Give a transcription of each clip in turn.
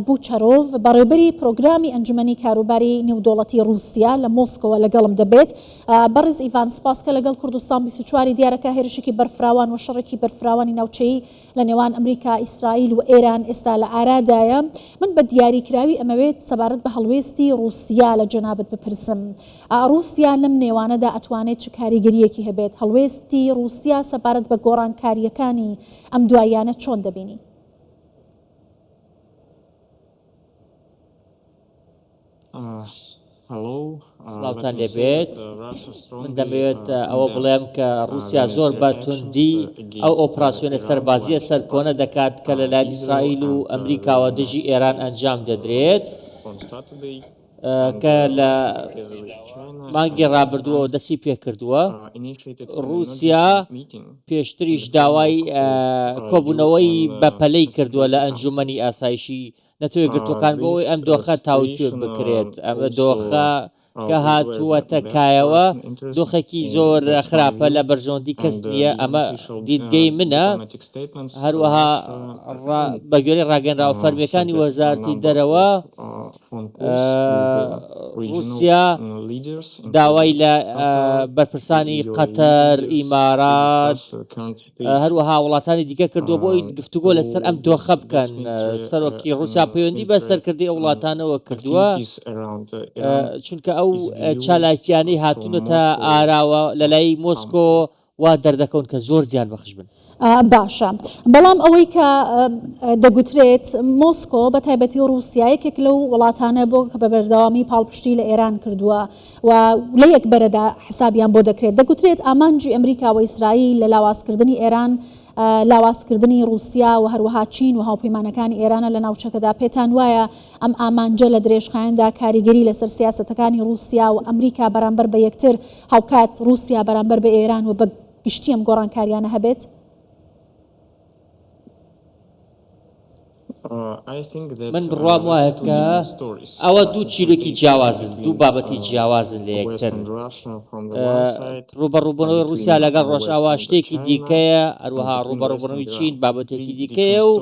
بوچەرۆڤ، بەڕێوبەری پرۆگرامی ئەنجومەنی کاروباری نێودەوڵەتی ڕووسیا لە مۆسکۆوە لەگەڵم دەبێت. بەڕێز ئیڤان سپاس کە لەگەڵ کوردستان 24 ی دیارە کە هێرشێکی بەرفراوان و شەڕێکی بەرفراوانی ناوچەیی لە نێوان ئەمریکا، ئیسرائیل و ئێران ئێستا لە ئارادایە. من بە دیاریکراوی ئەمەوێت سەبارەت بە هەڵوێستی ڕووسیا لە جەنابت بپرسم. ڕووسیا لەم نێوانەدا ئەتوانێت چ کاریگەرییەکی هەبێت؟ هەڵوێستی ڕووسیا سەبارەت بە گۆڕانکارییەکانی ئەم دواییانە چۆن دەبینی؟ سڵاوتان لێبێت من دەمەوێت ئەوە بڵێم کە ڕووسیا زۆر بە توندی ئەو ئۆپراسیۆنە سەربازیە سەرکۆنە دەکات کە لەلایەن ئیسرائیل و ئەمریکاوە دژی ئێران ئەنجام دەدرێت کە لە مانگی ڕابردووەوە دەستی پێکردووە ڕووسیا پێشتریش داوای کۆبوونەوەی بەپەلەی کردووە لە ئەنجومەنی ئاسایشی نەتەوە یەکگرتووەکان بۆ ئەوەی ئەم دۆخە تاوتوێ بکرێت، ئەمە دۆخە کە هاتووەتە کایەوە دۆخێکی زۆر خراپە لە بەرژەوەندی کەس نییە، ئەمە دیدگەی منە، هەروەها بە گوێرەی ڕاگەنراوە فەرمییەکانی وەزارەتی دەرەوە ڕووسیا داوای لە بەرپرسانی قەتەر، ئیمارات، هەروەها وڵاتانی دیکە کردووە بۆ ئەوەی گفتوگۆ لەسەر ئەم دۆخە بکەن. سەرۆکی ڕووسیا پەیوەندی بە سەرکردەی ئەو وڵاتانەوە کردووە، چونکە ئەو چالاکییانەی هاتوونەتە ئاراوە لەلای مۆسکۆ وا دەردەکەون کە زۆر زیانبەخش بن. باشە بەڵام ئەوەی کە دەگوترێت مۆسکۆ بە تایبەتی ڕووسیا یەکێک لەو وڵاتانە بۆ کە بە بەردەوامی پاڵپشتی لە ئێران کردووە و لە یەک بەرەدا حسابیان بۆ دەکرێت. دەگوترێت ئامانجی ئەمریکا و ئیسرائیل لە لاوازکردنی ئێران، لاوازکردنی ڕووسیا و هەروەها چین و هاوپەیمانەکانی ئێرانە لە ناوچەکەدا. پێتان وایە ئەم ئامانجە لە درێژخایەندا کاریگەری لەسەر سیاسەتەکانی ڕووسیا و ئەمریکا بەرامبەر بە یەکتر، هاوکات ڕووسیا بەرامبەر بە ئێران و بە گشتی ئەم گۆڕانکاریانە هەبێت؟ من بڕوام وایە کە ئەوە دوو چیرۆکی جیاوازن، دوو بابەتی جیاوازن لە یەکتر. ڕووبەڕووبوونەوەی ڕووسیا لەگەڵ ڕۆژئاوا شتێکی دیکەیە، هەروەها ڕووبەڕووبوونەوەی چین بابەتێکی دیکەیە و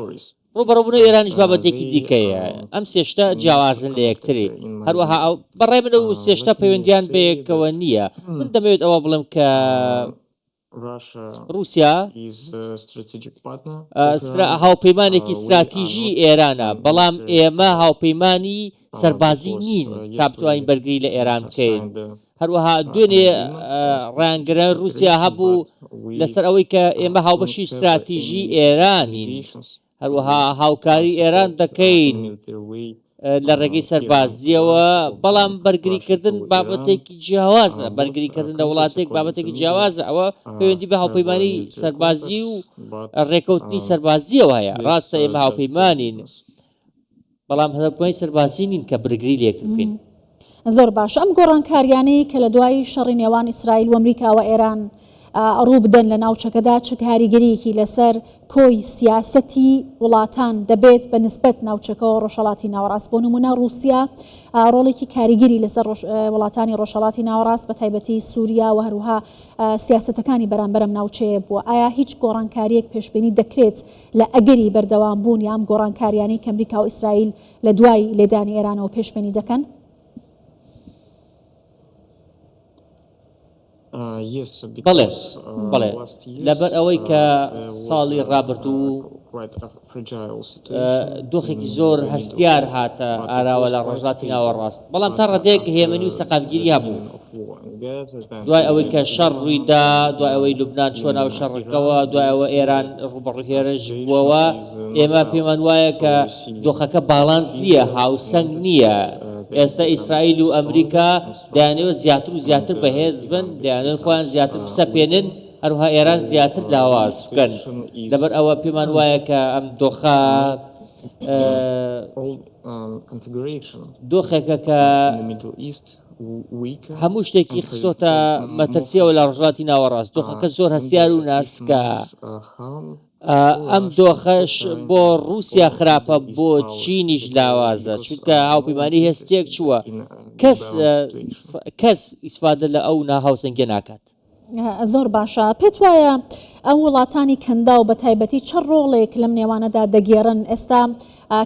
ڕووبەڕووبوونەوەی ئێرانیش بابەتێکی دیکەیە. ئەم سێ شتە جیاوازن لە یەکتری. هەروەها ئەو بەڕای من ئەو سێ شتە پەیوەندییان بەیەکەوە نییە. من دەمەوێت ئەوە بڵێم کە ڕووسیا هاوپەیمانێکی ستراتیژی ئێرانە، بەڵام ئێمە هاوپەیمانی سەربازی نین تا بتوانین بەرگری لە ئێران بکەین. هەروەها دوێنێ ڕایانگەیاندنی ڕووسیا هەبوو لەسەر ئەوەی کە ئێمە هاوبەشی ستراتیژی ئێرانین. هەروەها هاوکاری ئێران دەکەین لە ڕێگەی سەربازییەوە، بەڵام بەرگریکردن بابەتێکی جیاوازە، بەرگریکردن لە وڵاتێک بابەتێکی جیاوازە، ئەوە پەیوەندی بە هاوپەیمانی سەربازی و ڕێکەوتنی سەربازییەوە هەیە، ڕاستە ئێمە هاوپەیمانین، بەڵام هاوپەیمانی سەربازی نین کە برگری لە یەکتر بکەین. زۆر باشە ئەم گۆڕانکاریانەی کە لە دوای شەڕی نێوان ئیسرائیل و ئەمریکا و ئێران ڕووبدەن لە ناوچەکەدا چ کاریگەریەکی لەسەر کۆی سیاسەتی وڵاتان دەبێت بە نسبەت ناوچەکەوە ڕۆژهەڵاتی ناوەڕاست بۆ نمونە ڕووسیا ڕۆڵێکی کاریگەری لەسەر وڵاتانی ڕۆژهەڵاتی ناوەڕاست بە تایبەتی سووریا و هەروها سیاسەتەکانی بەرامبەر ئەم ناوچەیە بووە ئایا هیچ گۆڕانکاریەک پێشبینی دەکرێت لە ئەگەری بەردەوام بوون یا ئەم گۆڕانکاریانەی کە ئەمریکا و ئیسرائیل لە دوای لێدانی ئێرانەوە پێشبینی دەکەن؟ بەڵێ، بەڵێ، لەبەر ئەوەی کە ساڵی ڕابردوو دۆخێکی زۆر هەستیار هاتە ئاراوە لە ڕۆژهەڵاتی ناوەڕاست، بەڵام تا ڕادەیەک هێمنی و سەقامگیری هەبوو. دوای ئەوەی کە شەڕ ڕوویدا، دوای ئەوەی لوبنان چووە ناو شەڕەکەوە، دوای ئەوە ئێران ڕووبەڕووی هێرش بووەوە، ئێمە پێمان وایە کە دۆخەکە باڵانس نییە، هاوسەنگ نییە. ئێستا ئیسرائیل و ئەمریکا دەیانەوێت زیاتر و زیاتر بەهێز بن، دەیانەوێت خۆیان زیاتر بسەپێنن، هەروەها ئێران زیاتر لاواز بکەن. لەبەر ئەوە پێمان وایە کە ئەم دۆخە دۆخێکە کە هەموو شتێکی خستۆتە مەترسیەوە لە ڕۆژهەڵاتی ناوەڕاست، دۆخەکە زۆر هەستیار و ناسکە، ئەم دۆخەش بۆ ڕووسیا خراپە بۆ چینیش لاوازە، چونکە هاوپەیمانی هێز تێکچووە، کەس کەس ئیسفادە لە ئەو ناهاوسەنگیە ناکات. زۆر باشە. پێت وایە ئەو وڵاتانی کەنداو بە تایبەتی چ ڕۆڵێک لەم نێوانەدا دەگێڕن؟ ئێستا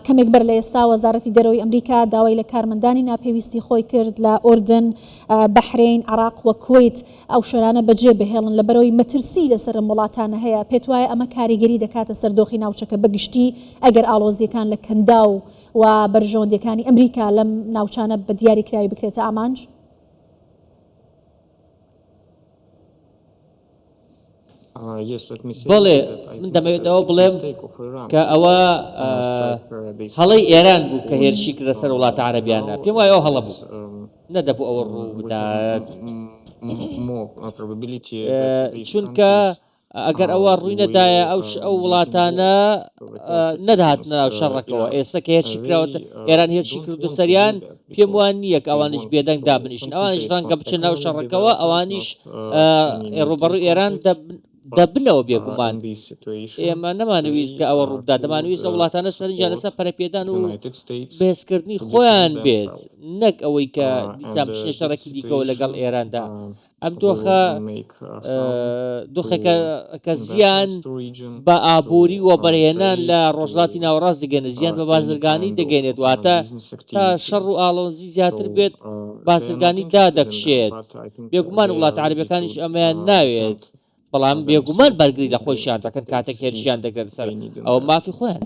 کەمێک بەر لە ئێستا وەزارەتی دەرەوەی ئەمریکا داوای لە کارمەندانی ناپێویستی خۆی کرد لە ئوردن، بەحرەین، عێراق و کوەیت ئەو شوێنانە بەجێ بهێڵن لەبەرئەوەی مەترسی لەسەر ئەم وڵاتانە هەیە. پێت وایە ئەمە کاریگەری دەکاتە سەر دۆخی ناوچەکە بە گشتی ئەگەر ئاڵۆزییەکان لە کەنداو و بەرژەوەندییەکانی ئەمریکا لەم ناوچانە بە دیاریکراوی بکرێتە ئامانج؟ بەڵێ من دەمەوێت ئەوە بڵێم کە ئەوە هەڵەی ئێران بوو کە هێرشی کردە سەر وڵاتە عەرەبیانە پێم وایە ئەو هەڵە بوو نەدەبوو ئەوە ڕوو بدات چونکە ئەگەر ئەوە ڕووی نەدایە ئەو ئەو وڵاتانە نەدەهاتنە ناو شەڕەکەوە ئێستا کە هێرشی کراوەتە ئێران هێرشی کردو سەریان پێم وان نییە کە ئەوانیش بێدەنگ دابنیشن ئەوانیش ڕەنگە بچن ناو شەڕەکەوە ئەوانیش ڕوبەڕوو ئێران دەبنەوە بێگومان ئێمە نەمانویست کە ئەوە ڕووبدا دەمانویست ئەو وڵاتانە سەرنجیان لەسەر پەرەپێدان و بەهێزکردنی خۆیان بێت نەک ئەوەی کە دیسان بچنە شەڕێکی دیکەوە لەگەڵ ئێراندا ئەم دۆخە دۆخێکە کە زیان بە ئابووری وەبەرهێنان لە ڕۆژهەڵاتی ناوەڕاست دەگەێنێت زیان بە بازرگانی دەگەێنێت واتە تا شەڕ و ئاڵۆزی زیاتر بێت بازرگانی دادەکشێت بێگومان وڵاتە عەرەبیەکانیش ئەمەیان ناوێت بەڵام بێگومان بەرگری لە خۆیشیان دەکەن کاتێک هێرشیان دەکرێتە سەر ئەوە مافی خۆیان.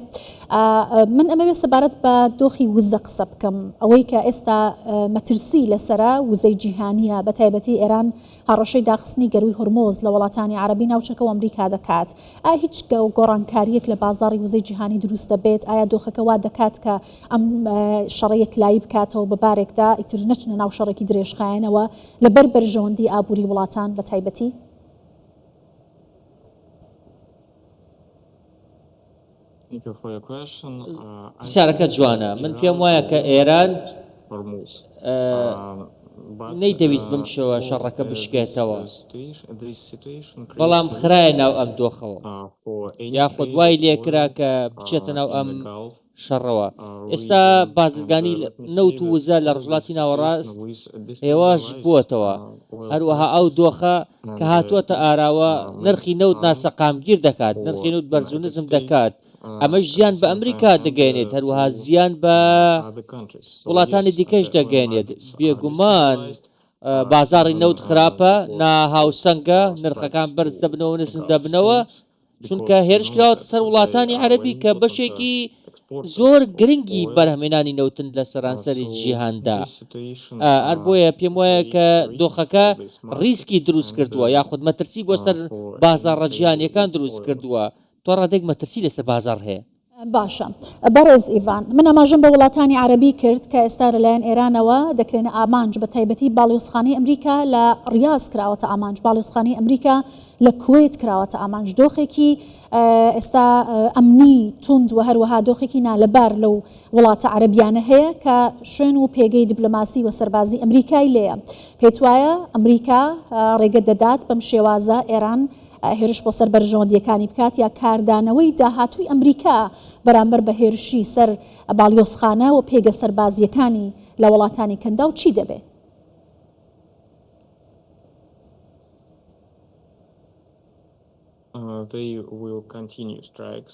من ئەمەوێت سەبارەت بە دۆخی وزە قسە بکەم ئەوەی کە ئێستا مەترسی لەسەرە وزەی جیهانیە بە تایبەتی ئێران هەڕەشەی داخستنی گەرووی هورمز لە وڵاتانی عەرەبی ناوچەکە و ئەمریکا دەکات ئایا هیچ گۆڕانکاریەک لە بازاڕی وزەی جیهانی دروست دەبێت ئایا دۆخەکە وا دەکات کە ئەم شەڕە یەکلایی بکاتەوە بە بارێکدا ئیتر نەچنە ناو شەڕێکی درێژخایەنەوە لەبەر بەرژەوەندی ئابووری وڵاتان بە تایبەتی؟ پرسیارەکە جوانە من پێم وایە کە ئێران نەیدەویست بەم شێوە شەڕەکە بشکێتەوە بەڵام خرایە ناو ئەم دۆخەوە یاخود وای لێکرا کە بچێتە ناو ئەم شەڕەوە. ئێستا بازرگانی نەوت و وزە لە ڕۆژهەڵاتی ناوەڕاست هێواش بووەتەوە، هەروەها ئەو دۆخە کە هاتووەتە ئاراوە نرخی نەوت ناسەقامگیر دەکات، نرخی نەوت بەرز و نزم دەکات، ئەمەش زیان بە ئەمریکا دەگەیەنێت، هەروەها زیان بە وڵاتانی دیکەش دەگەیەنێت، بێگومان بازاڕی نەوت خراپە، ناهاوسەنگە، نرخەکان بەرز دەبنەوە و نزم دەبنەوە، چونکە هێرش کراوەتە سەر وڵاتانی عەرەبی کە بەشێکی زۆر گرنگی بەرهەمهێنانی نەوتن لە سەرانسەری جیهاندا. هەر بۆیە پێم وایە کە دۆخەکە ڕیسکی دروست کردووە یاخود مەترسی بۆ سەر بازاڕە جیهانییەکان دروست کردووە. تا ڕادەیەک مەترسی لەسەر بازاڕ هەیە. باشە بەڕێز ئیڤان، من ئاماژەم بە وڵاتانی عەرەبی کرد کە ئێستا لەلایەن ئێرانەوە دەکرێنە ئامانج، بە تایبەتی باڵیۆزخانەی ئەمریکا لە ڕیاز کراوەتە ئامانج، باڵیۆزخانەی ئەمریکا لە کوەیت کراوەتە ئامانج، دۆخێکی ئێستا ئەمنی توند و هەروەها دۆخێکی نالەبار لەو وڵاتە عەرەبیانە هەیە کە شوێن و پێگەی دیبلۆماسی و سەربازی ئەمریکای لێیە. پێتوایە ئەمریکا ڕێگە دەدات بەم شێوازە ئێران هێرش بۆ سەر بەرژەوەندییەکانی بکات یا کاردانەوەی داهاتووی ئەمریکا بەرامبەر بە هێرشی سەر باڵیۆزخانە و پێگە سەربازییەکانی لە وڵاتانی کەنداو چی دەبێ؟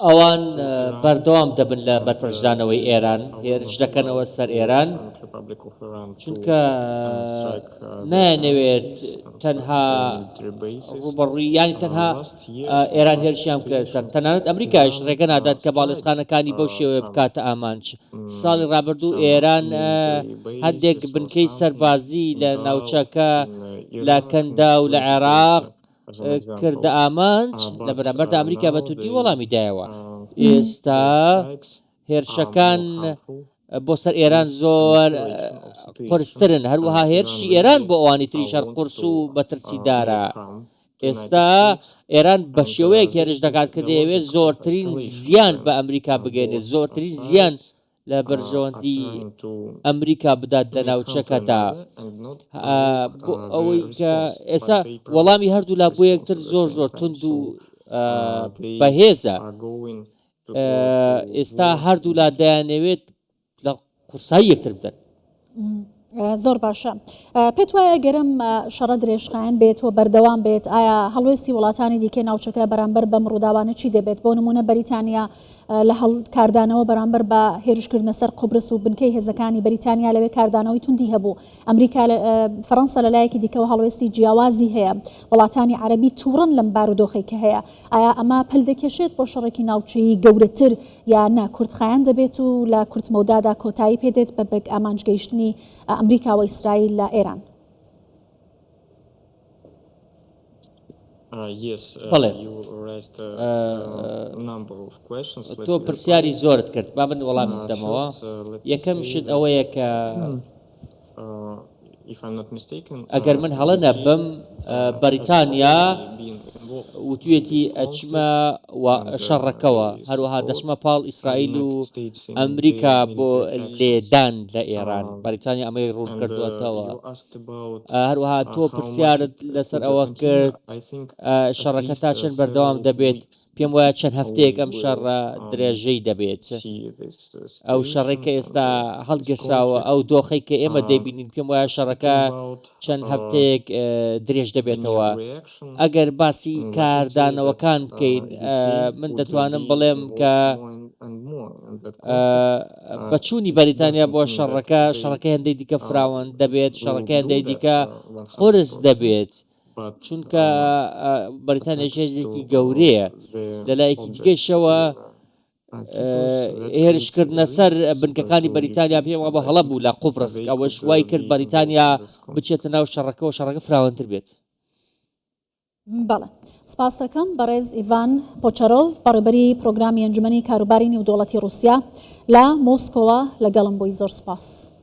ئەوان بەردەوام دەبن لە بەرپەرچدانەوەی ئێران، هێرش دەکەنەوە سەر ئێران، چونکە نایانەوێت تەنها ڕووبەڕووی یانی تەنها ئێران هێرشیان بکرێت سەر تەنانەت ئەمریکاش ڕێگە نادات کە باڵێزخانەکانی بەو شێوەیە بکاتە ئامانج ساڵی ڕابردوو ئێران هەندێک بنکەی سەربازی لە ناوچەکە لە کەندا و لە عێراق کردە ئامانج لە بەرامبەردا ئەمریکا بە توندی وەڵامی دایەوە ئێستا هێرشەکان بۆ سەر ئێران زۆر قورسترن، هەروەها هێرشی ئێران بۆ ئەوانی تریش هەر قورس و مەترسیدارە. ئێستا ئێران بە شێوەیەک هێرش دەکات کە دەیەوێت زۆرترین زیان بە ئەمریکا بگەیەنێت، زۆرترین زیان لە بەرژەوەندی ئەمریکا بدات لە ناوچەکەدا. بۆ ئەوەی کە ئێستا وەڵامی هەردوولا بۆ یەکتر زۆر زۆر توند و بەهێزە. ئێستا هەردوولا دەیانەوێت لە قورسایی یەکتر بدەن. زۆر باشە. پێت وایە گەر ئەم شەڕە درێژخایەن بێت و بەردەوام بێت، ئایا هەڵوێستی وڵاتانی دیکەی ناوچەکە بەرامبەر بەم ڕووداوانە چی دەبێت؟ بۆ نموونە بەریتانیا لە کاردانەوە بەرامبەر بە هێرشکردنە سەر قوبرس و بنکەی هێزەکانی بەریتانیا لەوێ کاردانەوەی توندی هەبوو. ئەمریکا فەرەنسا لە لایەکی دیکەوە هەڵوێستی جیاوازی هەیە. وڵاتانی عەرەبی تووڕەن لەم بارودۆخەی کە هەیە. ئایا ئەمە پەل دەکێشێت بۆ شەڕێکی ناوچەیی گەورەتر یا نا کورتخایەن دەبێت و لە کورتمەودادا کۆتایی پێ دێت بە بە ئامانج گەیشتنی ئەمریکا و ئیسرائیل لە ئێران؟ بەڵێ تۆ پرسیاری زۆرت کرد با من وەڵامت بدەمەوە یەکەم شت ئەوەیە کە ئەگەر من هەڵە نەبم بەریتانیا وتویەتی ئەچمە شەڕەکەوە هەروەها دەچمە پاڵ ئیسرائیل و ئەمریکا بۆ لێدان لە ئێران بەریتانیا ئەمەی ڕوون کردووەتەوە هەروەها تۆ پرسیارت لەسەر ئەوە کرد شەڕەکە تا چەند بەردەوام دەبێت پێم وایە چەند هەفتەیەک ئەم شەڕە درێژەی دەبێت. ئەو شەڕەی کە ئێستا هەڵگیرساوە، ئەو دۆخەی کە ئێمە دەیبینین، پێم وایە شەڕەکە چەند هەفتەیەک درێژ دەبێتەوە. ئەگەر باسی کاردانەوەکان بکەین، من دەتوانم بڵێم کە بە چوونی بەریتانیا بۆ شەڕەکە، شەڕەکە هێندەی دیکە فراوان دەبێت، شەڕەکە هێندەی دیکە قورس دەبێت. چونکە بەریتانیا هێزێکی گەورەیە لە لایەکی دیکەشەوە هێرشکردنە سەر بنکەکانی بەریتانیا پێم وابوو هەڵە بوو لە قوبرس ئەوەش وای کرد بەریتانیا بچێتە ناو شەڕەکەەوە شەڕەکە فراوانتر بێت. بەڵێ سپاس دەکەم بەڕێز ئیڤان پۆچەرۆڤ بەڕێبەری پرۆگرامی ئەنجومەنی کاروباری نێودەوڵەتی ڕووسیا لە مۆسکۆوە لەگەڵم بووی زۆر سپاس.